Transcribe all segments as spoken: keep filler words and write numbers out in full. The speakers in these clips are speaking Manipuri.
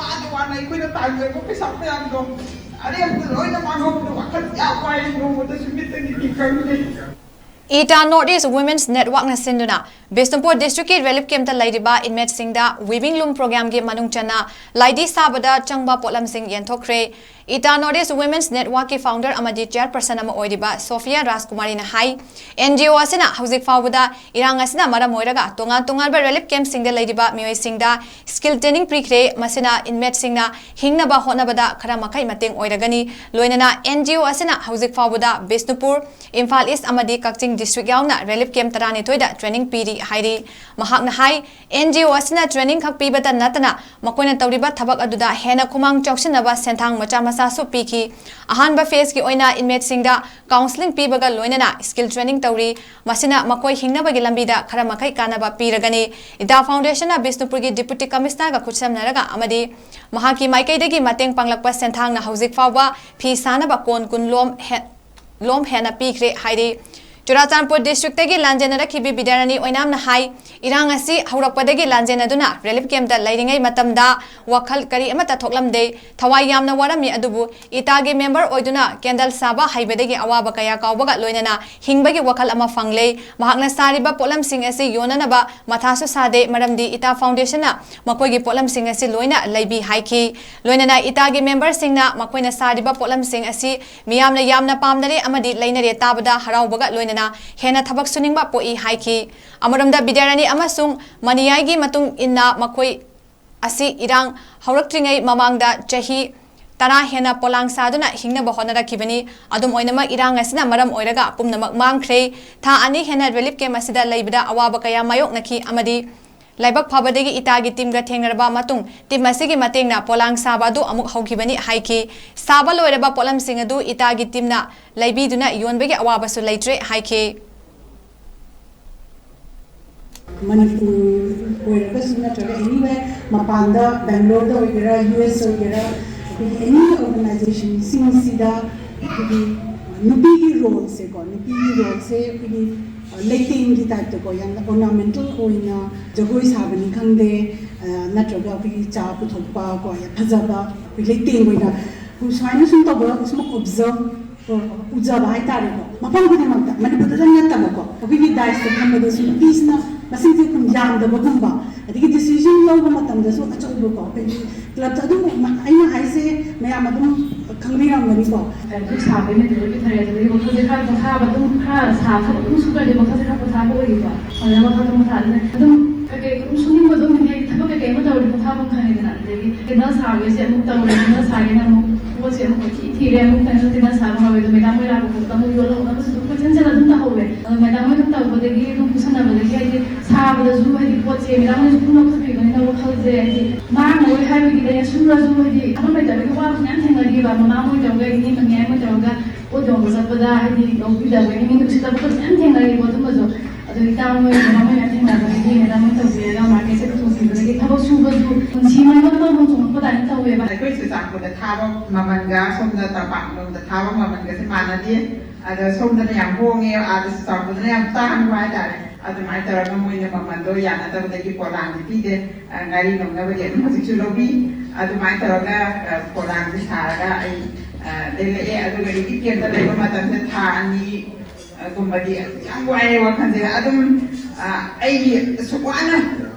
ꯋꯥꯅ ꯋꯥꯅ ꯑꯩꯈꯣꯏꯅ ꯇꯥꯟꯖꯕ ꯄꯩꯁꯥ ꯃꯌꯥꯝꯗꯣ ꯑꯔꯦꯝꯕꯗ ꯂꯣꯏꯅ ꯃꯥꯡꯍꯧꯕꯗꯣ ꯋꯥꯈꯜ ꯌꯥꯝ ꯋꯥꯏ, ꯅꯣꯡꯃꯇꯁꯨ ꯃꯤꯠꯇꯒꯤ ꯄꯤ ꯈꯪꯗꯦ꯫ ꯏꯇꯥ ꯅꯣꯔꯠ ꯏꯁ ꯋꯨꯃꯦꯟꯁ ꯅꯦꯠꯋꯥꯔꯛꯅ ꯁꯤꯟꯗꯨꯅ ꯕꯤꯁꯅꯨꯄꯨꯔ ꯗꯤꯁꯇ꯭ꯔꯤꯛꯀꯤ ꯔꯤꯂꯤꯐ ꯀꯦꯝꯞꯇ ꯂꯩꯔꯤꯕ ꯏꯟꯃꯦꯠꯁꯤꯡꯗ ꯋꯤꯚꯤꯡ ꯂꯨꯝ ꯄ꯭ꯔꯣꯒ꯭ꯔꯥꯝꯒꯤ ꯃꯅꯨꯡ ꯆꯟꯅ ꯂꯥꯏꯙꯤ ꯁꯥꯕꯗ ꯆꯪꯕ ꯄꯣꯠꯂꯝꯁꯤꯡ ꯌꯦꯟꯊꯣꯛꯈ꯭ꯔꯦ꯫ ꯏꯇꯥ ꯅꯣꯔꯠ ꯏꯁ ꯋꯨꯃꯦꯟꯁ ꯅꯦꯠꯋꯥꯔꯛꯀꯤ ꯐꯥꯎꯟꯗꯔ ꯑꯃꯗꯤ ꯆꯦꯌꯔꯄꯔꯁꯟ ꯑꯃ ꯑꯣꯏꯔꯤꯕ ꯁꯣꯐꯤꯌꯥ ꯔꯥꯖꯀꯨꯃꯥꯔꯤꯅ ꯍꯥꯏ, ꯑꯦꯟ ꯖꯤ ꯑꯣ ꯑꯁꯤꯅ ꯍꯧꯖꯤꯛ ꯐꯥꯎꯕꯗ ꯏꯔꯥꯡ ꯑꯁꯤꯅ ꯃꯔꯝ ꯑꯣꯏꯔꯒ ꯇꯣꯉꯥꯟ ꯇꯣꯉꯥꯟꯕ ꯔꯤꯂꯤꯐ ꯀꯦꯝꯞꯁꯤꯡꯗ ꯂꯩꯔꯤꯕ ꯃꯤꯑꯣꯏꯁꯤꯡꯗ ꯁ꯭ꯀꯤꯜ ꯇ꯭ꯔꯦꯅꯤꯡ ꯄꯤꯈ꯭ꯔꯦ꯫ ꯃꯁꯤꯅ ꯏꯟꯃꯦꯠꯁꯤꯡꯅ ꯍꯤꯡꯅꯕ ꯍꯣꯠꯅꯕꯗ ꯈꯔ ꯃꯈꯩ ꯃꯇꯦꯡ ꯑꯣꯏꯔꯒꯅꯤ꯫ ꯂꯣꯏꯅꯅ ꯑꯦꯟ ꯖꯤ ꯑꯣ ꯑꯁꯤꯅ ꯍꯧꯖꯤꯛ ꯐꯥꯎꯕꯗ ꯕꯤꯁꯅꯨꯄꯨꯔ, ꯏꯝꯐꯥꯜ ꯏꯁ ꯑꯃꯗꯤ ꯀꯛꯆꯤꯡ ꯗꯤꯁꯇ꯭ꯔꯤꯛ ꯌꯥꯎꯅ ꯔꯤꯂꯤꯐ ꯀꯦꯝꯞ ꯇꯔꯥꯅꯤꯊꯣꯏꯗ ꯇ꯭ꯔꯦꯅꯤꯡ ꯄꯤꯔꯤ ꯍꯥꯏꯔꯤ꯫ ꯃꯍꯥꯛꯅ ꯍꯥꯏ, ꯑꯦꯟ ꯖꯤ ꯑꯣ ꯑꯁꯤꯅ ꯇ꯭ꯔꯦꯅꯤꯡ ꯈꯛ ꯄꯤꯕꯇ ꯅꯠꯇꯅ ꯃꯈꯣꯏꯅ ꯇꯧꯔꯤꯕ ꯊꯕꯛ ꯑꯗꯨꯗ ꯍꯦꯟꯅ ꯈꯨꯃꯥꯡ ꯆꯥꯎꯁꯤꯟꯅꯕ ꯁꯦꯟꯊꯥꯡ ꯃꯆꯥ ꯃꯆꯥꯁꯨ ꯄꯤꯈꯤ꯫ ꯑꯍꯥꯟꯕ ꯐꯦꯖꯀꯤ ꯑꯣꯏꯅ ꯏꯟꯃꯦꯠꯁꯤꯡꯗ ꯀꯥꯎꯟꯁꯤꯂꯤꯡ ꯄꯤꯕꯒ ꯂꯣꯏꯅꯅ ꯁ꯭ꯀꯤꯜ ꯇ꯭ꯔꯦꯅꯤꯡ ꯇꯧꯔꯤ꯫ ꯃꯁꯤꯅ ꯃꯈꯣꯏ ꯍꯤꯡꯅꯕꯒꯤ ꯂꯝꯕꯤꯗ ꯈꯔ ꯃꯈꯩ ꯀꯥꯟꯅꯕ ꯄꯤꯔꯒꯅꯤ꯫ ꯏꯇꯥ ꯐꯥꯎꯟꯗꯦꯁꯟꯅ ꯕꯤꯁꯅꯨꯄꯨꯔꯒꯤ ꯗꯤꯄꯨꯇꯤ ꯀꯃꯤꯁꯅꯔꯒ ꯈꯨꯠꯁꯝꯅꯔꯒ ꯑꯃꯗꯤ ꯃꯍꯥꯛꯀꯤ ꯃꯥꯏꯀꯩꯗꯒꯤ ꯃꯇꯦꯡ ꯄꯥꯡꯂꯛꯄ ꯁꯦꯟꯊꯥꯡꯅ ꯍꯧꯖꯤꯛ ꯐꯥꯎꯕ ꯐꯤ ꯁꯥꯅꯕ ꯀꯣꯟ ꯀꯨꯟ ꯂꯣꯝ ꯍꯦ-, ꯂꯣꯝ ꯍꯦꯟꯅ ꯄꯤꯈ꯭ꯔꯦ ꯍꯥꯏꯔꯤ꯫ ꯆꯨꯔꯥꯆꯥꯟꯄꯨꯔ ꯗꯤꯁꯇ꯭ꯔꯤꯛꯇꯒꯤ ꯂꯥꯟꯖꯦꯟꯅꯔꯛꯈꯤꯕꯤ ꯕꯤꯗ꯭ꯌꯥꯔꯥꯅꯤ ꯑꯣꯏꯅꯥꯝꯅ ꯍꯥꯏ, ꯏꯔꯥꯡ ꯑꯁꯤ ꯍꯧꯔꯛꯄꯗꯒꯤ ꯂꯥꯟꯖꯦꯟꯅꯗꯨꯅ ꯔꯤꯂꯤꯐ ꯀꯦꯝꯞꯇ ꯂꯩꯔꯤꯉꯩ ꯃꯇꯝꯗ ꯋꯥꯈꯜ ꯀꯔꯤ ꯑꯃꯠꯇ ꯊꯣꯛꯂꯝꯗꯦ꯫ ꯊꯋꯥꯏ ꯌꯥꯝꯅ ꯋꯥꯔꯝꯃꯤ, ꯑꯗꯨꯕꯨ ꯏꯇꯥꯒꯤ ꯃꯦꯝꯕꯔ ꯑꯣꯏꯗꯨꯅ ꯀꯦꯟꯗꯜ ꯁꯥꯕ ꯍꯩꯕꯗꯒꯤ ꯑꯋꯥꯕ ꯀꯌꯥ ꯀꯥꯎꯕꯒ ꯂꯣꯏꯅꯅ ꯍꯤꯡꯕꯒꯤ ꯋꯥꯈꯜ ꯑꯃ ꯐꯪꯂꯦ꯫ ꯃꯍꯥꯛꯅ ꯁꯥꯔꯤꯕ ꯄꯣꯠꯂꯝꯁꯤꯡ ꯑꯁꯤ ꯌꯣꯟꯅꯅꯕ ꯃꯊꯥꯁꯨ ꯁꯥꯗꯦ, ꯃꯔꯝꯗꯤ ꯏꯇꯥ ꯐꯥꯎꯟꯗꯦꯁꯟꯅ ꯃꯈꯣꯏꯒꯤ ꯄꯣꯠꯂꯝꯁꯤꯡ ꯑꯁꯤ ꯂꯣꯏꯅ ꯂꯩꯕꯤ ꯍꯥꯏꯈꯤ꯫ ꯂꯣꯏꯅꯅ ꯏꯇꯥꯒꯤ ꯃꯦꯝꯕꯔꯁꯤꯡꯅ ꯃꯈꯣꯏꯅ ꯁꯥꯔꯤꯕ ꯄꯣꯠꯂꯝꯁꯤꯡ ꯑꯁꯤ ꯃꯤꯌꯥꯝꯅ ꯌꯥꯝꯅ ꯄꯥꯝꯅꯔꯦ ꯑꯃꯗꯤ ꯂꯩꯅꯔꯦ ꯇꯥꯕꯗ ꯍꯔꯥꯎꯕꯒ ꯂꯣꯏꯅꯅ ꯍꯦꯟꯅ ꯊꯕꯛ ꯁꯨꯅꯤꯡꯕ ꯄꯣꯛꯏ ꯍꯥꯏꯈꯤ꯫ ꯑꯃꯔꯣꯝꯗ ꯕꯤꯗ꯭ꯌꯥꯔꯥꯅꯤ ꯑꯃꯁꯨꯡ ꯃꯅꯤꯌꯥꯏꯒꯤ ꯃꯇꯨꯡ ꯏꯟꯅ ꯃꯈꯣꯏ ꯑꯁꯤ ꯏꯔꯥꯡ ꯍꯧꯔꯛꯇ꯭ꯔꯤꯉꯩ ꯃꯃꯥꯡꯗ ꯆꯍꯤ ꯇꯔꯥ ꯍꯦꯟꯅ ꯄꯣꯂꯥꯡ ꯁꯥꯗꯨꯅ ꯍꯤꯡꯅꯕ ꯍꯣꯠꯅꯔꯛꯈꯤꯕꯅꯤ꯫ ꯑꯗꯨꯝ ꯑꯣꯏꯅꯃꯛ, ꯏꯔꯥꯡ ꯑꯁꯤꯅ ꯃꯔꯝ ꯑꯣꯏꯔꯒ ꯄꯨꯝꯅꯃꯛ ꯃꯥꯡꯈ꯭ꯔꯦ꯫ ꯊꯥ ꯑꯅꯤ ꯍꯦꯟꯅ ꯔꯤꯂꯤꯐ ꯀꯦꯝꯞ ꯑꯁꯤꯗ ꯂꯩꯕꯗ ꯑꯋꯥꯕ ꯀꯌꯥ ꯃꯥꯌꯣꯛꯅꯈꯤ ꯑꯃꯗꯤ ꯂꯥꯏꯕꯛ ꯐꯕꯗꯒꯤ ꯏꯇꯥꯒꯤ ꯇꯤꯝꯒ ꯊꯦꯡꯅꯔꯕ ꯃꯇꯨꯡ ꯇꯤꯝ ꯑꯁꯤꯒꯤ ꯃꯇꯦꯡꯅ ꯄꯣꯂꯥꯡ ꯁꯥꯕ ꯑꯗꯨ ꯑꯃꯨꯛ ꯍꯧꯈꯤꯕꯅꯤ ꯍꯥꯏꯈꯤ꯫ ꯁꯥꯕ ꯂꯣꯏꯔꯕ ꯄꯣꯠꯂꯝꯁꯤꯡ ꯑꯗꯨ ꯏꯇꯥꯒꯤ ꯇꯤꯝꯅ ꯂꯩꯕꯤꯗꯨꯅ ꯌꯣꯟꯕꯒꯤ ꯑꯋꯥꯕꯁꯨ ꯂꯩꯇ꯭ꯔꯦ ꯍꯥꯏꯈꯤ꯫ ꯃꯅꯤꯄꯨꯔ ꯑꯣꯏꯔꯒꯁꯨ ꯅꯠꯇ꯭ꯔꯒ anywhere ꯃꯄꯥꯟꯗ ꯕꯦꯡꯒ꯭ꯂꯣꯔꯗ ꯑꯣꯏꯒꯦꯔꯥ, ꯌꯨ ꯑꯦꯁ ꯑꯣꯏꯒꯦꯔꯥ, ꯑꯩꯈꯣꯏꯒꯤ any organization ꯁꯤꯡꯁꯤꯗ ꯑꯩꯈꯣꯏꯒꯤ ꯅꯨꯄꯤꯒꯤ ꯔꯣꯜꯁꯦꯀꯣ, ꯅꯨꯄꯤꯒꯤ ꯔꯣꯜꯁꯦ ꯑꯩꯈꯣꯏꯒꯤ ꯂꯩꯇꯦꯡꯒꯤ ꯇꯥꯏꯞꯇꯀꯣ, ꯌꯥꯝꯅ ornamental ꯑꯣꯏꯅ ꯖꯒꯣꯏ ꯁꯥꯕꯅꯤ ꯈꯪꯗꯦ, ꯅꯠꯇ꯭ꯔꯒ ꯑꯩꯈꯣꯏꯒꯤ ꯆꯥ ꯄꯨꯊꯣꯛꯄ ꯀꯣ, ꯌꯥꯝ ꯐꯖꯕ ꯑꯩꯈꯣꯏ ꯂꯩꯇꯦꯡ ꯑꯣꯏꯅ ꯑꯩꯈꯣꯏ ꯁꯨꯃꯥꯏꯅ ꯁꯨꯝ ꯇꯧꯕ, ꯁꯨꯝ ꯑꯣꯕꯖꯔꯕ, ꯎꯖꯕ ꯍꯥꯏꯇꯥꯔꯦꯀꯣ, ꯃꯐꯝ ꯈꯨꯗꯤꯡꯃꯛꯇ, ꯃꯅꯤꯄꯨꯔꯗ ꯅꯠꯇꯕꯀꯣ, ꯑꯩꯈꯣꯏꯒꯤ ꯗꯥꯏꯁꯇ ꯐꯝꯕꯗꯁꯨ ꯅꯨꯄꯤꯁꯤꯅ ꯃꯁꯤꯡꯁꯦ ꯑꯗꯨꯝ ꯌꯥꯝꯗꯕꯒꯨꯝꯕ, ꯑꯗꯒꯤ ꯗꯤꯁꯤꯖꯟ ꯂꯧꯕ ꯃꯇꯝꯗꯁꯨ ꯑꯆꯧꯕꯀꯣ, ꯑꯩꯈꯣꯏꯒꯤ ꯀ꯭ꯂꯕꯇ ꯑꯗꯨꯝ, ꯑꯩꯅ ꯍꯥꯏꯁꯦ ꯃꯌꯥꯝ ꯑꯗꯨꯝ ꯈꯪꯕꯤꯔꯝꯒꯅꯤꯀꯣ꯫ ꯍꯧꯖꯤꯛ ꯁꯥꯕꯒꯤ ꯃꯇꯝꯗꯗꯤ ꯐꯔꯦ, ꯑꯗꯨꯗꯒꯤ ꯋꯥꯈꯜꯁꯦ ꯈꯔ ꯄꯣꯊꯥꯕ, ꯑꯗꯨꯝ ꯈꯔ ꯁꯥ ꯊꯕꯛ ꯑꯗꯨꯝ ꯁꯨꯈ꯭ꯔꯗꯤ ꯋꯥꯈꯜꯁꯦ ꯈꯔ ꯄꯣꯊꯥꯕ ꯑꯣꯏꯌꯦꯕ꯫ ꯑꯗꯨꯅ ꯋꯥꯈꯜꯗꯣ ꯃꯊꯥꯗ ꯑꯗꯨꯝ ꯀꯩꯀꯩ ꯑꯗꯨꯝ ꯁꯨꯅꯤꯡꯕ ꯑꯗꯨꯝ, ꯍꯥꯏꯗꯤ ꯊꯕꯛ ꯀꯩꯀꯩ ꯑꯃ ꯇꯧꯔꯗꯤ ꯄꯣꯊꯥꯐꯝ ꯈꯪꯉꯦꯗꯅ꯫ ꯑꯗꯒꯤ ꯀꯦꯟꯗꯜ ꯁꯥꯕꯒꯤꯁꯦ ꯑꯃꯨꯛ ꯇꯧꯔꯦ, ꯀꯦꯟꯗꯜ ꯁꯥꯒꯦꯅ ꯑꯃꯨꯛ ꯄꯣꯠꯁꯦ ꯑꯃꯨꯛ ꯀꯣꯏꯊꯤ ꯊꯤꯔꯦ, ꯑꯃꯨꯛ ꯀꯩꯅꯣ ꯀꯦꯟꯗꯜ ꯁꯥꯕ ꯍꯧꯔꯦ꯫ ꯑꯗꯣ ꯃꯦꯗꯥꯝ ꯍꯣꯏ ꯂꯥꯛꯄ ꯈꯣꯠꯄꯗ ꯑꯃꯨꯛ ꯌꯣꯜꯍꯧꯅꯕꯁꯨ ꯑꯗꯨꯝ ꯀꯣꯏꯆꯦꯟ ꯆꯦꯜꯂ ꯑꯗꯨꯝ ꯇꯧꯍꯧꯋꯦ꯫ ꯑꯗꯣ ꯃꯦꯗꯥꯝ ꯍꯣꯏ ꯑꯗꯨꯝ ꯇꯧꯕꯗꯒꯤ, ꯑꯗꯨꯝ ꯄꯨꯁꯟꯅꯕꯗꯒꯤ, ꯍꯥꯏꯗꯤ ꯁꯥꯕꯗꯁꯨ ꯍꯥꯏꯗꯤ ꯄꯣꯠꯁꯦ ꯃꯦꯗꯥꯝ ꯍꯣꯏꯅꯁꯨ ꯑꯗꯨꯝ ꯂꯧꯈꯠꯄꯤꯕꯅꯤꯅ ꯋꯥꯈꯜꯁꯦ ꯍꯥꯏꯗꯤ ꯃꯥꯡꯉꯔꯣꯏ ꯍꯥꯏꯕꯒꯤꯗꯅꯦ꯫ ꯁꯨꯔꯁꯨ ꯍꯥꯏꯗꯤ ꯊꯕꯛ ꯂꯩꯇꯕꯒꯤ ꯋꯥꯕꯁꯨ ꯃꯌꯥꯝ ꯊꯦꯡꯅꯈꯤꯕ꯫ ꯃꯃꯥ ꯍꯣꯏ ꯇꯧꯔꯒ, ꯏꯅꯦ ꯃꯅꯤ ꯍꯣꯏ ꯇꯧꯔꯒ ꯄꯣꯠ ꯌꯣꯟꯕ ꯆꯠꯄꯗ ꯍꯥꯏꯗꯤ ꯂꯧꯕꯤꯗꯕꯒꯤ ꯃꯤꯅ ꯎꯁꯤꯠꯇꯕ ꯈꯣꯠꯄ ꯃꯌꯥꯝ ꯊꯦꯡꯅꯈꯤꯕ꯫ ꯑꯗꯨꯝꯕꯁꯨ ꯑꯗꯨ ꯏꯇꯥ ꯍꯣꯏ ꯃꯦꯗꯥꯝ ꯍꯣꯏ ꯃꯌꯥꯝ ꯊꯦꯡꯅꯕꯗꯒꯤ ꯃꯦꯗꯥꯝ ꯍꯣꯏ ꯇꯧꯕꯤꯔꯒ ꯃꯥꯔꯀꯦꯠꯁꯦ ꯄꯨꯊꯣꯛꯄꯤꯕꯗꯒꯤ ꯊꯕꯛ ꯁꯨꯕꯁꯨ ꯄꯨꯟꯁꯤ ꯃꯥꯡꯕ ꯃꯇꯝ ꯆꯨꯝꯃꯛꯄ ꯑꯗꯨꯃꯥꯏꯅ ꯇꯧꯋꯦꯕ꯫ ꯑꯩꯈꯣꯏ ꯆꯨꯔꯆꯥꯟꯄꯨꯔꯗ ꯊꯥꯕ ꯃꯃꯜꯒ ꯁꯣꯝꯗ ꯇꯝꯄꯥꯛꯂꯣꯝꯗ ꯊꯥꯕ ꯃꯃꯜꯒꯁꯦ ꯃꯥꯟꯅꯗꯦ꯫ ꯑꯗ ꯁꯣꯝꯗꯅ ꯌꯥꯝ ꯍꯣꯡꯉꯦ, ꯑꯥꯗ ꯆꯨꯔꯆꯥꯟꯄꯨꯔꯗꯅ ꯌꯥꯝ ꯇꯥꯡꯕ ꯍꯥꯏꯇꯥꯔꯦ꯫ ꯑꯗꯨꯃꯥꯏꯅ ꯇꯧꯔꯒ ꯃꯣꯏꯅ ꯃꯃꯜꯗꯣ ꯌꯥꯅꯗꯕꯗꯒꯤ ꯄꯣꯂꯥꯡꯗꯤ ꯄꯤꯗꯦ꯫ ꯑ, ꯉꯥꯔꯤ ꯂꯧꯅꯕꯒꯤ ꯑꯗꯨꯝ ꯍꯧꯖꯤꯛꯁꯨ ꯂꯧꯕꯤ꯫ ꯑꯗꯨꯃꯥꯏꯅ ꯇꯧꯔꯒ, ꯑ, ꯄꯣꯂꯥꯡꯁꯦ ꯁꯥꯔꯒ ꯑꯩ, ꯑ, ꯂꯩꯔꯛꯑꯦ꯫ ꯑꯗꯨꯒ ꯔꯤꯂꯤꯐ ꯀꯦꯝꯞꯇ ꯂꯩꯕ ꯃꯇꯝꯗ ꯊꯥ ꯑꯅꯤ, ꯑ, ꯒꯨꯝꯕꯗꯤ ꯌꯥꯝ ꯋꯥꯏꯑꯦ ꯋꯥꯈꯜꯁꯦ꯫ ꯑꯗꯨꯝ, ꯑ, ꯑꯩꯒꯤ ꯑꯁꯨꯛ ꯋꯥꯅ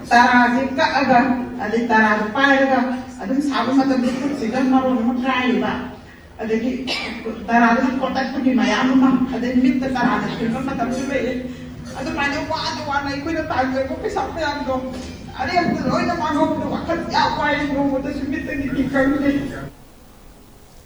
ꯇꯔꯥꯁꯦ ꯀꯛꯑꯒ, ꯑꯗꯩ ꯇꯔꯥꯗꯣ ꯄꯥꯏꯔꯒ ꯑꯗꯨꯝ ꯁꯥꯕ ꯃꯇꯝꯗ ꯈꯨꯠꯁꯤꯗ ꯃꯔꯣꯟ ꯑꯃ ꯀꯥꯏꯔꯤꯕ꯫ ꯑꯗꯒꯤ ꯇꯔꯥꯗꯨꯅ ꯀꯣꯠꯇꯠꯄꯒꯤ ꯃꯌꯥꯝ ꯑꯃ, ꯑꯗꯩ ꯃꯤꯠꯇ ꯇꯔꯥꯗ ꯊꯤꯟꯕ ꯃꯇꯝꯁꯨ ꯂꯩꯌꯦ꯫ ꯑꯗꯨꯃꯥꯏꯅ ꯋꯥꯅ ꯋꯥꯅ ꯑꯩꯈꯣꯏꯅ ꯇꯥꯟꯖꯕ ꯄꯩꯁꯥ ꯃꯌꯥꯝꯗꯣ ꯑꯔꯦꯝꯕꯗ ꯂꯣꯏꯅ ꯃꯥꯡꯍꯧꯕꯗ ꯋꯥꯈꯜ ꯌꯥꯝ ꯋꯥꯏ꯫ ꯅꯣꯡꯃꯇꯁꯨ ꯃꯤꯠꯇꯒꯤ ꯄꯤ ꯀꯪꯗꯦ꯫